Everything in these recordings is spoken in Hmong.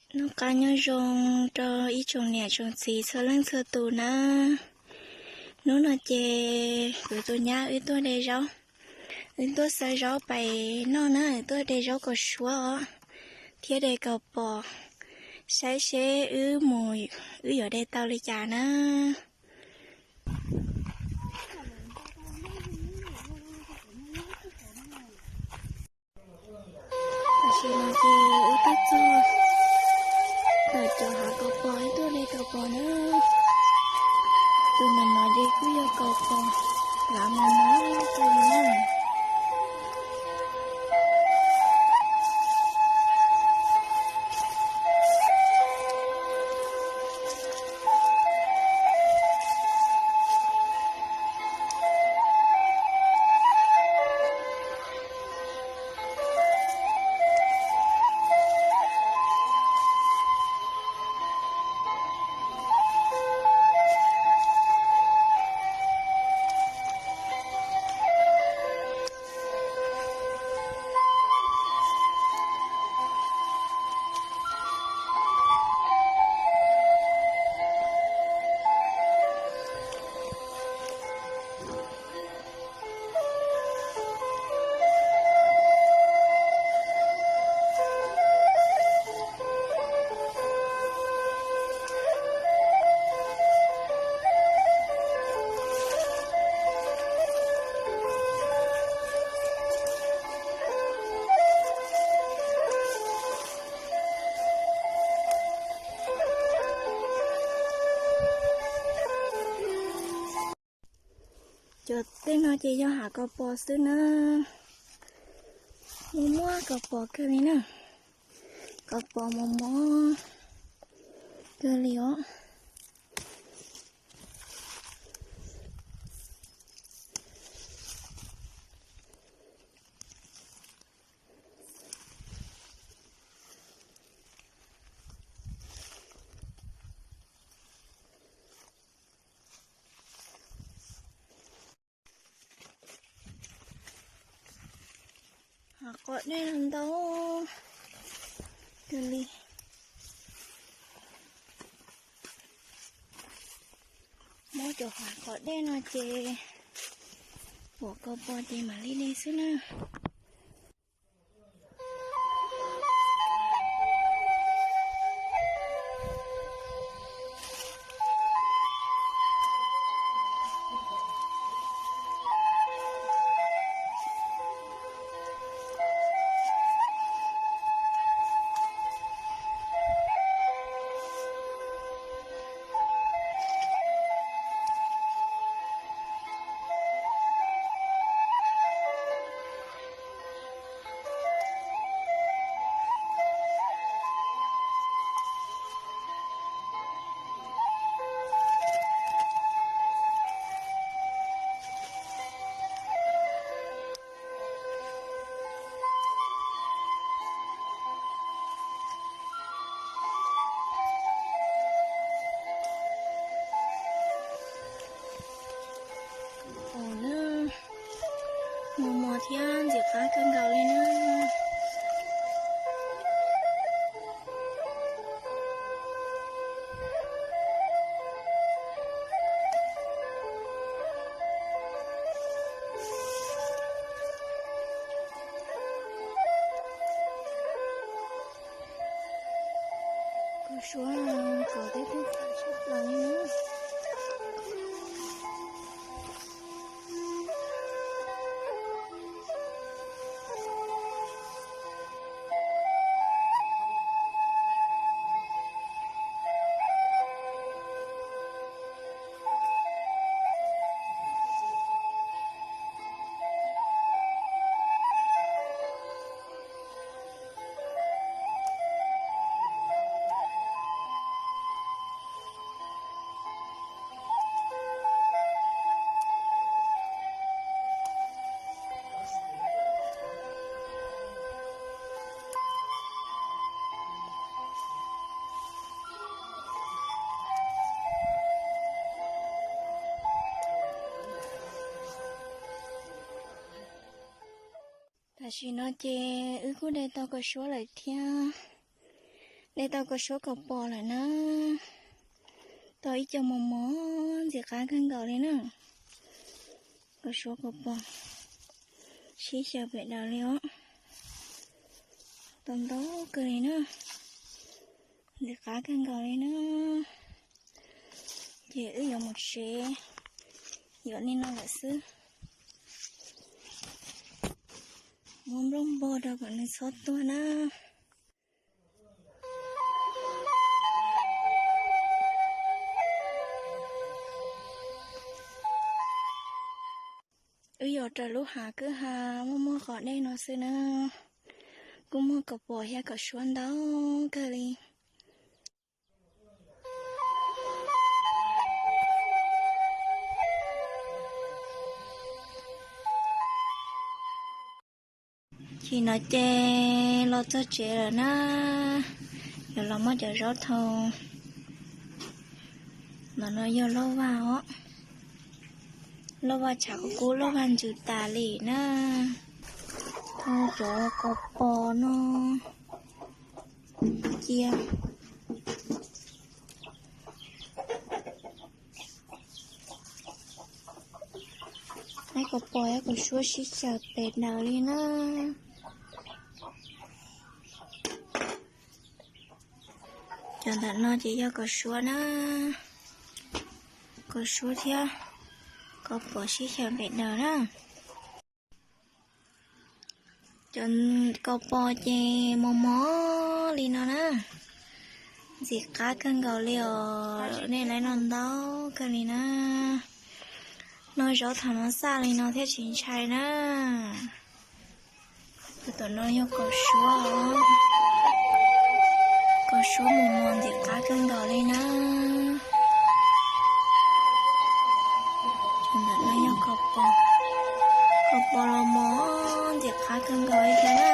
Noj qab nyob zoo rau ib tsoom niam tsoom txiv txhua leej txhua tus na. Hnub no ces kuv tus nyab wb tuaj de zaub, wb tuaj xawb zaub pais noj na, tuaj de zaub kaus suab os, thiab de kaus pos, saib seb wb mus wb yuav de tau li cas na. Tam sim no ces wb twb txog ntawm cov hav kaus pos, wb tuaj de kaus pos na. Tus no no ces kuj yog kaus pos, lav mus no na. Cov tej no ces yog hav kaus pos xwb na. Muaj muaj kaus pos kawg li na. Kaus pos mos mos kawg li os. Hav qos dej ntau kawg li. Muab cov hav qos dej no ces pom kaus pos ces mam li de xwb na. Mos mos thiab ntxim qab kawg nkaus li na. Kaus suab kov tej tug tshaj plaws li na. Tam sim no ces wb kuj de tau kaus suab lawm thiab. De tau kaus suab kaus pos lawm na. Tau ib co mos mos ntxim qab kawg nkaus li na. Kaus suab kaus pos sib xyaw pem daws li os. Tau ntau kawg li na. Ntxim qab kawg nkaus li na. Ces wb yuav mus tsev, yuav li no lawm xwb. Muab nplooj npog rau kom nws txhob tuag na. Wb yuav raws lub hav kwj ha muaj muaj qos dej no xwb na. Kuj muaj kaus pos thiab kaus suab ntau kawg li. Chim no ces los txog tsev lawm na, yuav los muab cov zaub thau. Ntawm no yog lauj vaj os, lauj vaj tshav kub kub, lauj vaj ntsws tas li na. Thau cov kaus pos no cia. Muab kaus pos thiab kaus suab sib xyaw pem daws li na. Cov ntawm no ces yog kaus suab na, kaus suab thiab kaus pos sib xyaw pem daws na. Cov kaus pos ces mos mos li no na, ntxim qab kawg nkaus li os, nej lawv noj ntau kawg li na. Noj zaub thaum no xaj li no thiaj tsis ntshai na. Tus tom no yog kaus suab, kaus suab mos mos ntxim qab kawg nkaus li na. Tus ntawm no yog kaus pos, kaus pos los mos ntxim qab kawg nkaus li thiab na.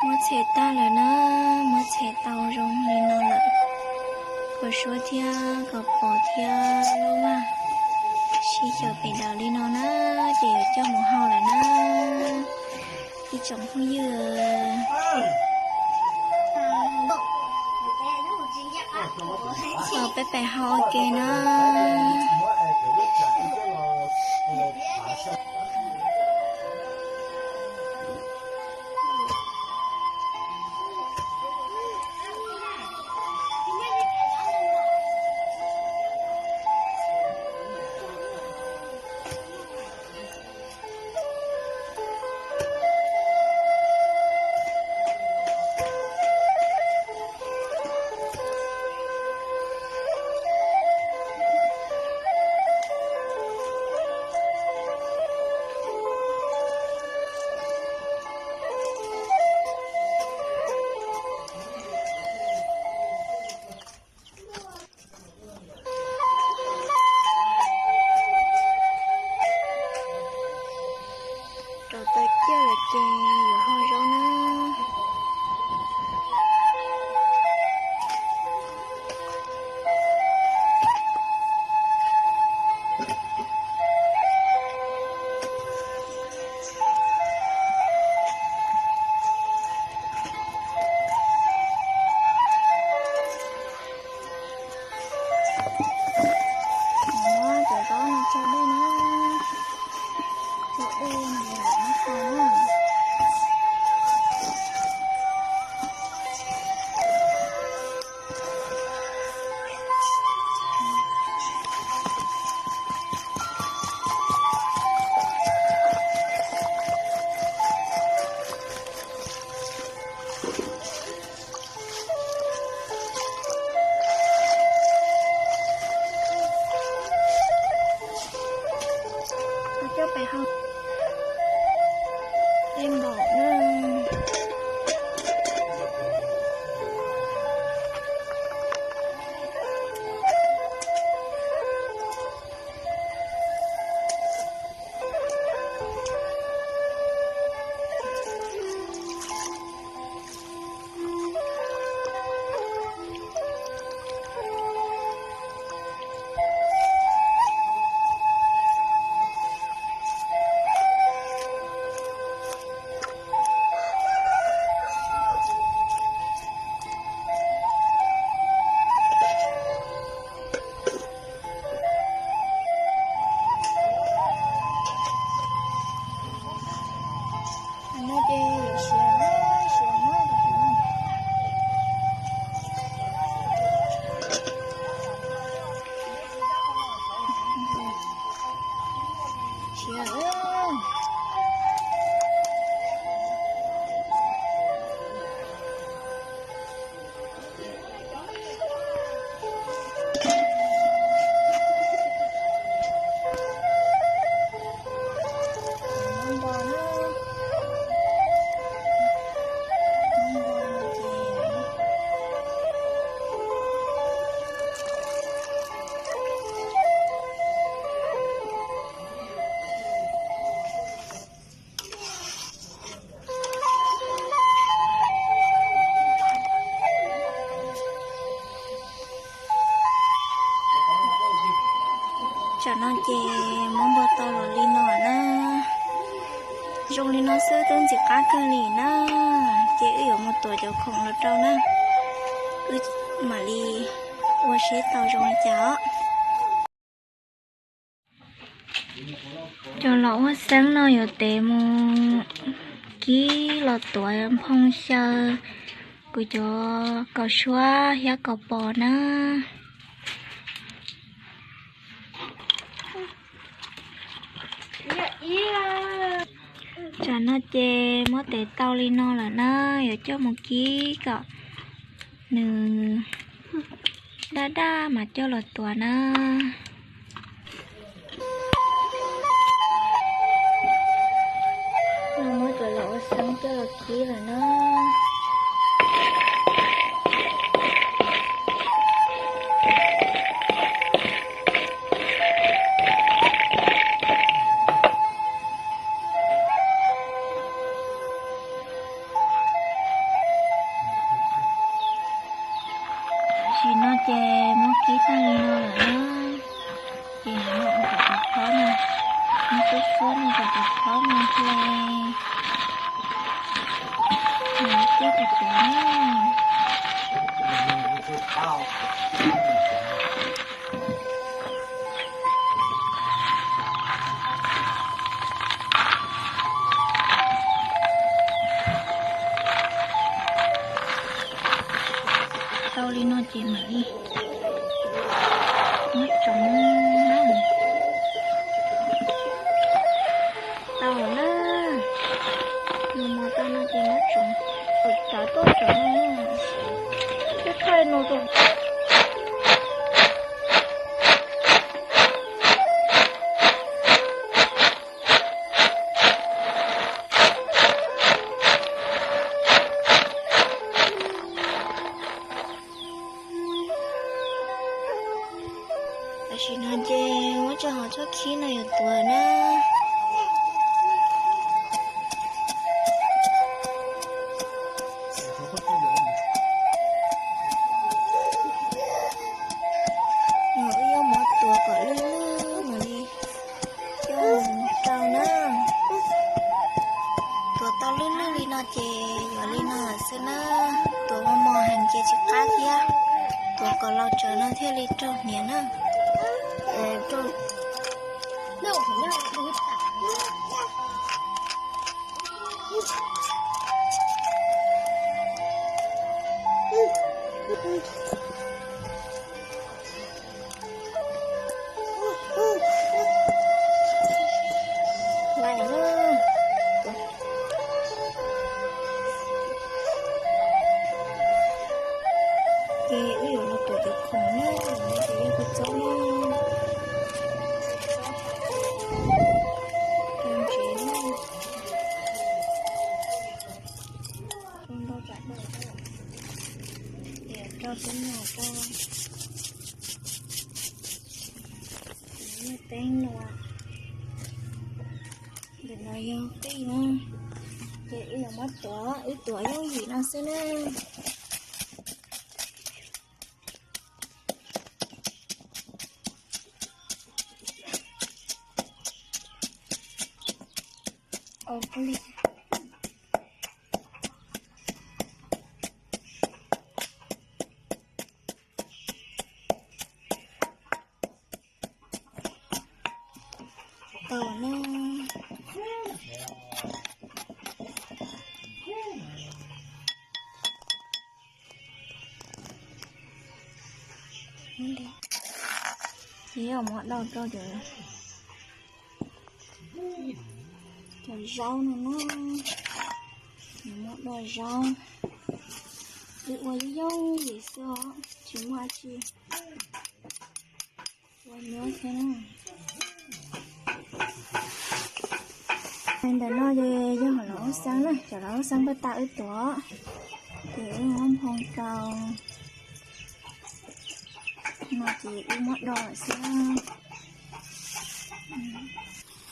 Muab txhem tag lawm na, muab txhem tau zoo li no lawm. Kaus suab thiab kaus pos thiab lauj vaj sib xyaw pem daws li no na, ces yuav coj mus hau lawm na. Ib tsoom phooj ywg, peb pem hau ua ke na. Tsam no ces muab npog tau los li no na. Zoo li no xwb twb ntxim qab kawg li na. Ces wb yuav mus tuav cov khoom los rau na. Wb mam li ua seb tau zoo li cas os. Cov laus ua xeeb no yuav tev mus kib los tuav nphoo xyaw kuv cov kaus suab thiab kaus pos na. Tsam no ces muab tev tau li no lawm na, yuav coj mus kib kom nws daj daj mas coj los tuav na. Muab cov laus ua xeeb coj los kib lawm na. Tam sim no ces muab kib tag li no lawm na. Ces nws muab ua kom cov phob no, muab xub xuab no kom cov phob no hle. Nws coj tus tuav na. Tau li no ces mam li muab tsoov na. Tau lawm na. Nws mos tau no ces muab tsoov, tov tuaj tsoov no, tib thaij no rau. Tam sim no ces muab tso hauv txoj khib no yuav tuav na. Wb yuav muab tuav kom lwj lwj mam li coj rau na. Tuav tau lwj lwj li no ces yuav li no lawm xwb na. Tuav mos mos heev ces tsis qab thiab. Tuav kom laus tsawv no thiaj li raug hniav na. Khoom na, ces yog kua txob na, kua txob, kua ntsev na, zoo ntau tsam ntau, ces rau tib nyuag rau, nyuag teeb no, ntawm no yog qij na, ces wb yuav muab tuav, wb tuav yooj yim no xwb na. Tau na. Ces yog muab do rau cov, cov zaub no na, muab do zaub, wb ua yooj yim xwb os, tsis muaj dab tsi. Ua nyob thiab na. Ntawm no ces yog lawv ub xeeb na, cov lawv ub xeeb pab tau wb tuav, ces wb muab nphoo rau no ces wb muab do lawm xwb.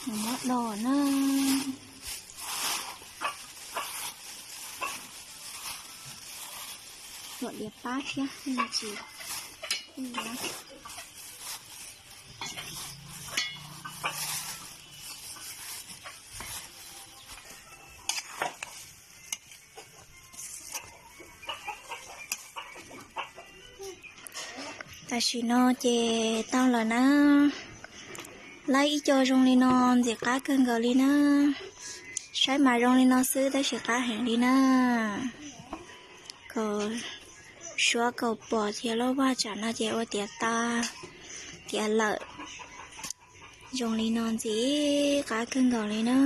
Muab do na. Tuam diav pab thiab tsis. Tam sim no ces tau lawm na. Laib ib co zoo li no ntxim qab kawg nkaus li na. Saib mas zoo li no xwb tab sis qab heev li na. Kaum suab kaum pom thiab lub vaj tsam no ces ua tiav tas, tiav lawm. Zoo li no ntxim qab kawg nkaus li na.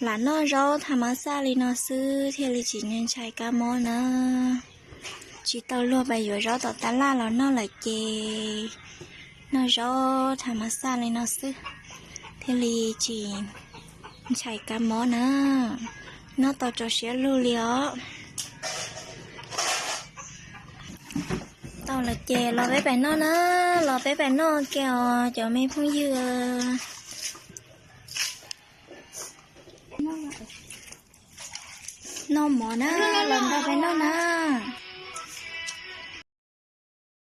Lam noj zaub tham mas xaj li no xwb thiaj li tsis ntshai kab mob na. Tsis tau luag pais yuav zaub tom tab laj los noj lawm ces noj zaub tham mas xaj li no xwb thiaj li tsis ntshai kab mob na. Noj tau rau siab lug li os. Tau lawm ces los peb pais noj na, los peb pais noj kiag os cov me phooj ywg. Noj mov na, los nrog peb noj na.